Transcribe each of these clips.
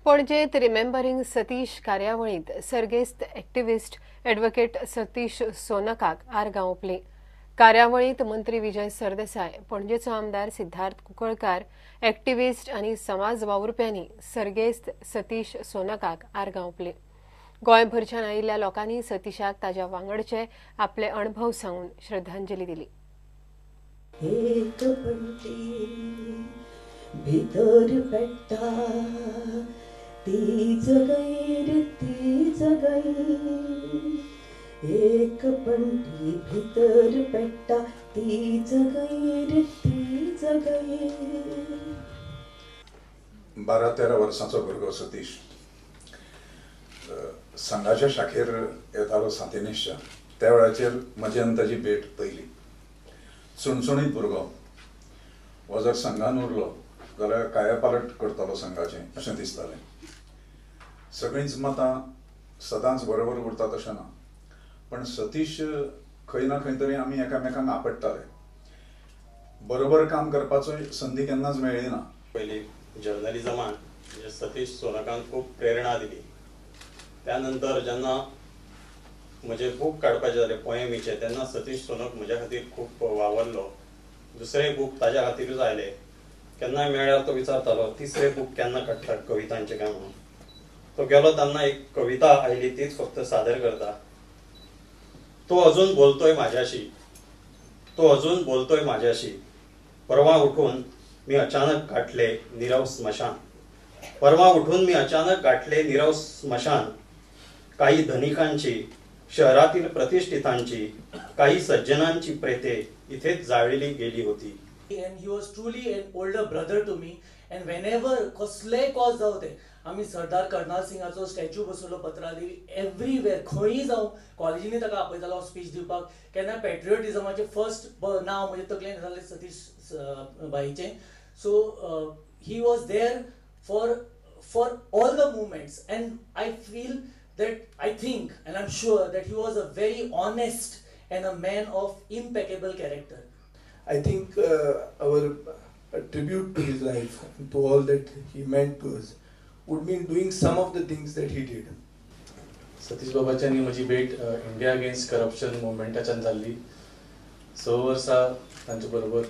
पणजेत remembering Satish कार्यावळींत सर्गेस्त activist advocate Satish सोनकाक आर्गां ओंपली. कार्यावळींत मंत्री विजय सरदेसाय, पणजेचो आमदार सिद्धार्थ कुंकळकार, एक्टिविस्ट आनी समाज वावुरप्यांनी सर्गेस्त सतीश सोनकाक आर्गां ओंपली. गोंयभरच्यान आयिल्ल्या लोकांनी सतीशाक ताज्या वांगडचे आपले अणभव सांगून श्रद्धांजली दिली. एक पणटी भितर पेट्टा ती जगय रे ती जगय, एक पणटी भितर पेट्टा ती जगय रे ती जगय. 12-13 वर्सांचो भुरगो सतीश संघाच्या शाखेर येतालो सांतिनेजच्या. त्या वेळाचेर म्हजी आनी ताजी भेट पयली. चुणचुणीत भुरगो हो जर संघान उरलो जाल्यार कायापालट करतालो संघाचें अशें दिसतालें. सगळींच मतां सदांच बरोबर उरतात अशें ना, पण सतीश खंय ना खंय तरी आमी एकामेकांक आपडटाले. बरोबर काम करपाचो संदी केन्नाच मेळ्ळी ना. पयलीं जर्नलिजमान म्हणजे सतीश सोनकान खूब प्रेरणा दिली. त्यानंतर जेन्ना म्हजे बूक काडपाचे जाले पोएमीचे तेन्ना सतीश सोनक म्हज्या खातीर खूब वावरलो. दुसरे बूक ताज्या खातीरूच आयले. केन्नाय मेळ्ळ्यार तो विचारतालो तिसरे बूक केन्ना काडटा कवितांचे काय म्हणून. तो गेलो तेन्ना एक कविता आयली तीच फक्त सादर करता. तो अजून बोलतोय माझ्याशी, तो अजून बोलतोय माझ्याशी, परवा उठून मी अचानक गाठले निरव स्मशान, परवा उठून मी अचानक गाठले निरव स्मशान, काही धनिकांची, शहरातील प्रतिष्ठितांची, काही सज्जनांची प्रेते इथेच जाळली गेली होती. And he was truly an older brother to me. And whenever कसलेय कॉज जावं ते, आमी सरदार कर्नाल सिंगाचो स्टॅच्यू बसयलो पत्रादेवी, एवरीवेर खंयी जावं कॉलेजींनी ताका आपयतालो स्पीच दिवपाक. केन्ना पेट्रियोटिजमाचें फर्स्ट नांव म्हजे तकलेन येतालें Satish भाईचें. So he was there for all the movements. And I feel that, I think and I am sure that he was a very honest and a man of impeccable character. I think our tribute to his life, to all that he meant to us, would mean doing some of the things that he did. Satish बाबाची आनी म्हजी भेट India against corruption मुवमेंटाच्यान जाल्ली. 6 वर्सां तांचे बरोबर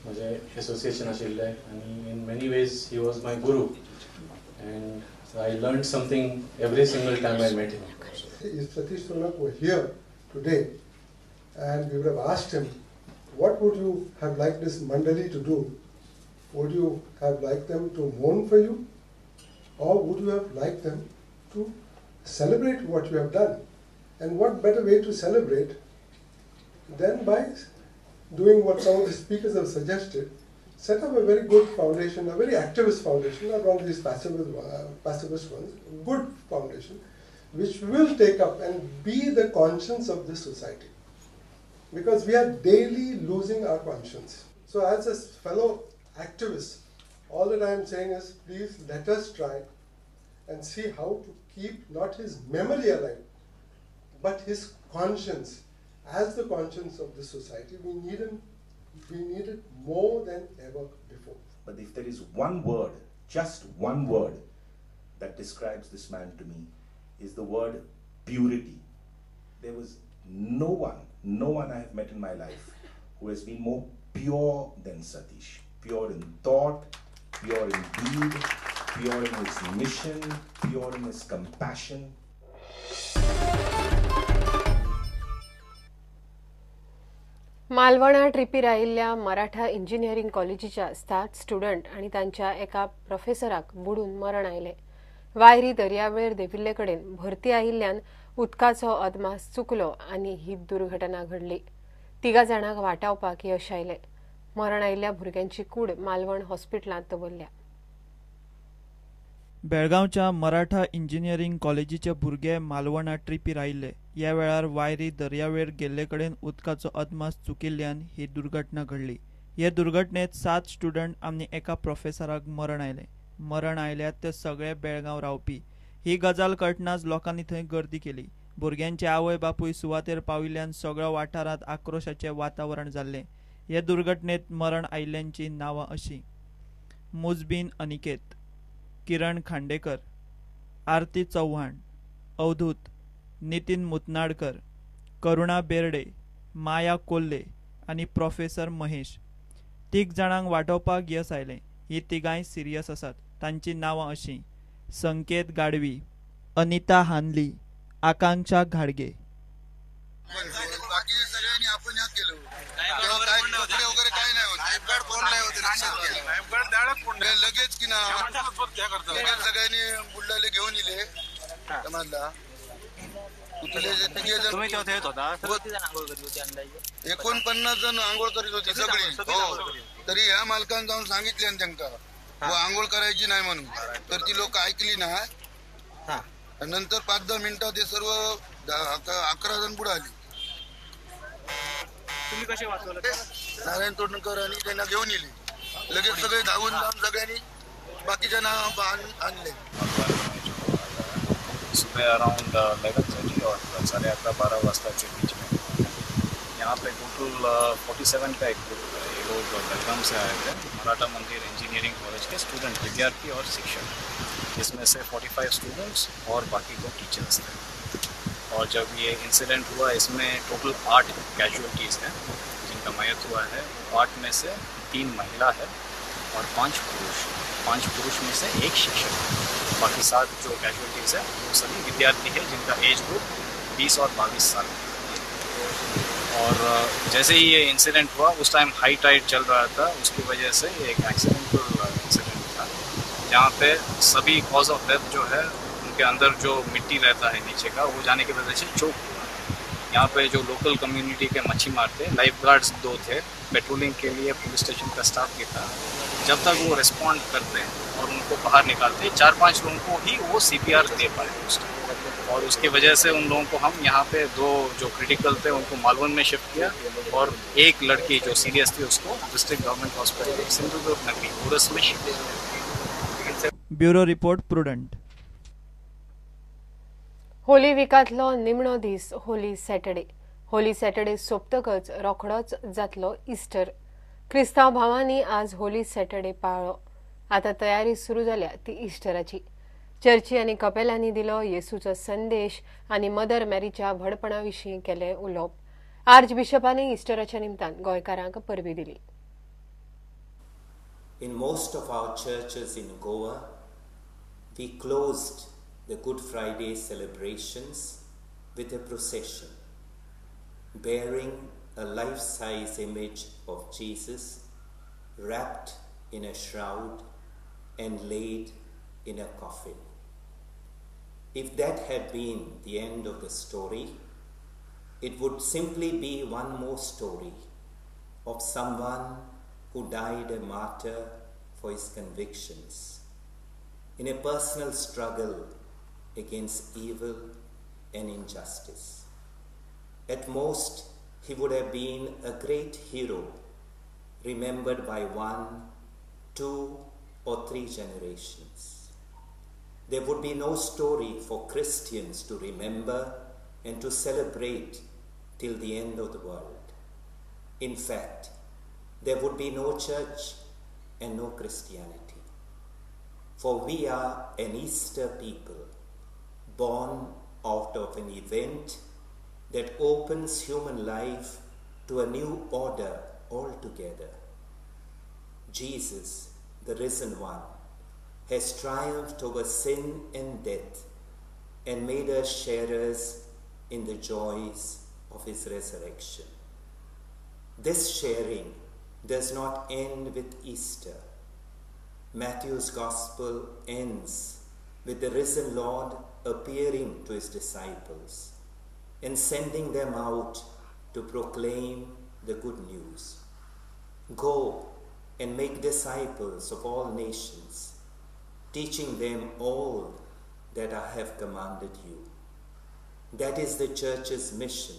म्हजें association आशिल्लें आनी in many ways he was my guru and I learn something every single time I met him. If Satish Sonak were here today and we would have asked him, what would you have liked this mandali to do? Would you have liked them to mourn for you? Or would you have liked them to celebrate what you have done? And what better way to celebrate than by doing what some of the speakers have suggested, set up a very good foundation, a very activist foundation, not one of these passivist ones, a good foundation, which will take up and be the conscience of this society. Because we are daily losing our conscience. So as a fellow activist, all that I am saying is, please let us try and see how to keep not his memory alive, but his conscience as the conscience of this society. We need him, we need it more than ever before. But if there is one word, just one word, that describes this man to me, is the word purity. There was no one I have met in my life who has been more pure than Satish. Pure in thought, pure in deed, pure in his mission, pure in his compassion. मालवणा ट्रिपीर आयिल्ल्या Maratha engineering कॉलेजीच्या 7 student आनी तांच्या एका प्रोफेसराक बुडून मरण आयलें. वायरी दर्यावेळेर देंविल्ले कडेन भरती आयिल्ल्यान उदकाचो अदमास चुकलो आनी ही दुर्घटना घडली. 3 जाणांक वाटावपाक यश आयलें. मरण आयिल्ल्या भुरग्यांची कूड मालवण हॉस्पिटलांत दवरल्या. बेळगांवच्या मराठा इंजिनियरींग कॉलेजीचे भुरगे मालवणा ट्रिपीर आयिल्ले. ह्या वेळार वायरी दर्यावेळ गेल्ले कडेन उदकाचो अदमास चुकिल्ल्यान ही दुर्घटना घडली. हे दुर्घटनेत 7 स्टुडंट आनी एका प्रोफेसराक मरण आयलें. मरण आयल्यात ते सगळे बेळगांव रावपी. ही गजाल कळटनाच लोकांनी थंय गर्दी केली. भुरग्यांचे आवय बापूय सुवातेर पाविल्ल्यान सगळ्या वाठारांत आक्रोशाचें वातावरण जाल्लें. हे दुर्घटनेत मरण आयिल्ल्यांची नांवां अशीं: मुजबीन अनिकेत, किरण खांडेकर, आरती चव्हाण, अवधूत, नितीन मुतनाडकर, करुणा बेर्डे, माया कोल्ले आनी प्रोफेसर महेश. 3 जाणांक वाटोवपाक यस आयलें. ही तिगांय सिरियस आसात. तांची नांवां अशीं: संकेत गाडवी, अनिता हानली, आकांक्षा घाडगे. बाकी सगळ्यांनी आपण यात केलं तेव्हा काय कपडे वगैरे काही नाही होते, लाईफगार्ड कोण नाही होते, लाईफगार्ड लगेच की ना लगेच सगळ्यांनी बुलढाणे घेऊन इले समजला. तुम्ही तेव्हा येत होता? 49 जण आंघोळ करीत होते सगळी. हो, तरी ह्या मालकान जाऊन सांगितले त्यांका आंघोळ करायची नाही म्हणून, तर ती लोक ऐकली ना. नंतर 5-10 मिनिटात ते सर्व 11 जण पुढे आले. तुम्ही कसे वाचवलं? नारायण तोडणकर आणि त्यांना घेऊन येले लगेच सगळे धावून जाऊन सगळ्यांनी बाकीच्या आणले. सुबह अराउंड 11:30 और 11:30-12 वाजता के बीच में यहाँ पे टोटल 47 का एक ग्रुप है. ये लोग बेलगाम से आए थे, मराठा मंदिर इंजीनियरिंग कॉलेज के स्टूडेंट, विद्यार्थी और शिक्षक, जिसमें से 45 स्टूडेंट्स और बाकी 2 टीचर्स थे. और जब ये इंसिडेंट हुआ इसमें टोटल 8 कैजुअलिटीज़ हैं जिनका मयत हुआ है. 8 में से 3 महिला है और 5 पुरुष. 5 पुरुष में से 1 शिक्षक है. बाकी 7 जो कैजुअलिटीज़ है वो सभी विद्यार्थी है जिनका एज ग्रुप 20 और 22 साल. और जैसे ही ये इंसिडेंट हुआ उस टाइम हाई टाइड चल रहा था, उसकी वजह से एक एक्सीडेंटल इंसिडेंट था जहाँ पे सभी कॉज ऑफ डेथ जो है उनके अंदर जो मिट्टी रहता है नीचे का वो जाने की वजह से चोक हुआ. यहाँ पे जो लोकल कम्युनिटी के मच्छी मारते लाइफ गार्ड्स 2 थे, पेट्रोलिंग के लिए पुलिस स्टेशन का स्टाफ भी था. जब तक वो रिस्पॉन्ड करते हैं और उनको बाहर निकालते 4-5 लोगों को ही वो CPR दे पाए उस टाइम. और उसकी वजह से उन लोगों को हम यहाँ पे 2 जो क्रिटिकल थे उनको मालवन में शिफ्ट किया और 1 लड़की जो सीरियस थी उसको डिस्ट्रिक्ट गवर्नमेंट हॉस्पिटल सिंधुदुर्ग नगरी उरस में शिफ्ट किया. Bureau report, Prudent. Holy विकांतलो निमणो दीस होली सॅटर्डे. होली सॅटर्डे सोंपतकच रोखडोच जातलो इस्टर. क्रिस्तांव भावांनी आज होली सॅटर्डे पाळ्ळो. आतां तयारी सुरू जाल्या ती इस्टराची. चर्ची आनी कपेलांनी दिलो येसूचो संदेश आनी मदर मॅरीच्या व्हडपणा विशीं केलें उलोवप. आर्च बिशपांनी इस्टराच्या निमतान गोंयकारांक परबी दिली. In most of our churches in Goa, we closed the Good Friday celebrations with a procession bearing a life-size image of Jesus wrapped in a shroud and laid in a coffin. If that had been the end of the story, it would simply be one more story of someone who died a martyr for his convictions in a personal struggle against evil and injustice. At most, he would have been a great hero, remembered by 1, 2, or 3 generations. There would be no story for Christians to remember and to celebrate till the end of the world. In fact, there would be no church and no Christianity. For we are an Easter people, born out of an event that opens human life to a new order altogether. Jesus, the risen one, has triumphed over sin and death and made us sharers in the joys of his resurrection. This sharing does not end with Easter. Matthew's Gospel ends with the risen Lord appearing to his disciples and sending them out to proclaim the good news. Go and make disciples of all nations, teaching them all that I have commanded you. That is the church's mission,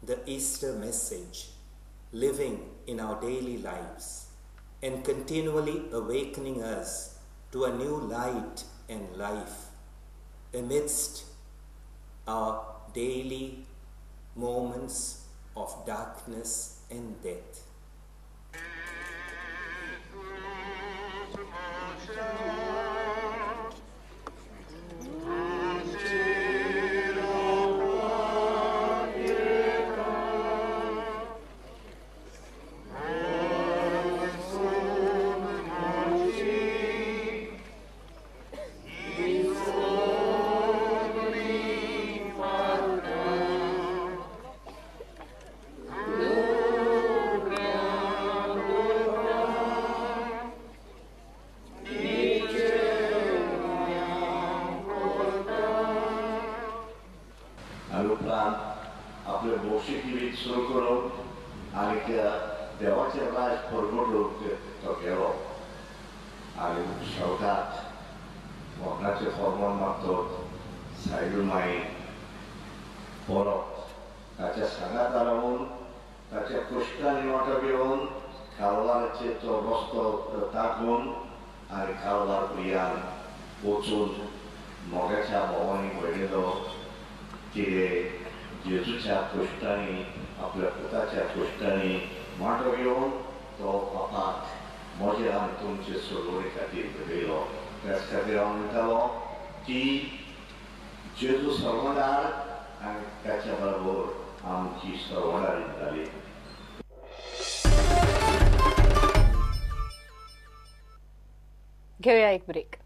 the Easter message, living in our daily lives and continually awakening us to a new light and life amidst our daily moments of darkness and death. जिवीत सुरू करून आनी त्या देवाचें राज परगटूंक तो गेलो आनी शेवटाक मरणाचें फॉर्मान मारतच सायबीण माई परत ताच्या सांगाता रावून ताच्या कश्टांनी वांटो घेवन कालवाराचेर तो रस्तो ताकून आनी कालवार प्रियान वचून मोगाच्या भोवानी भयणीलो तिणें जेजूच्या कश्टांनी आपल्या पुताच्या कश्टांनी वांटो घेवन तो बापाक म्हजे आनी तुमचे सोडवणे खातीर घडयलो. त्याच खातीर हांव म्हणटालो की जेजू सर्वणार आनी ताच्या बरोबर आमची सर्वणारी जाली. घेऊया एक ब्रेक.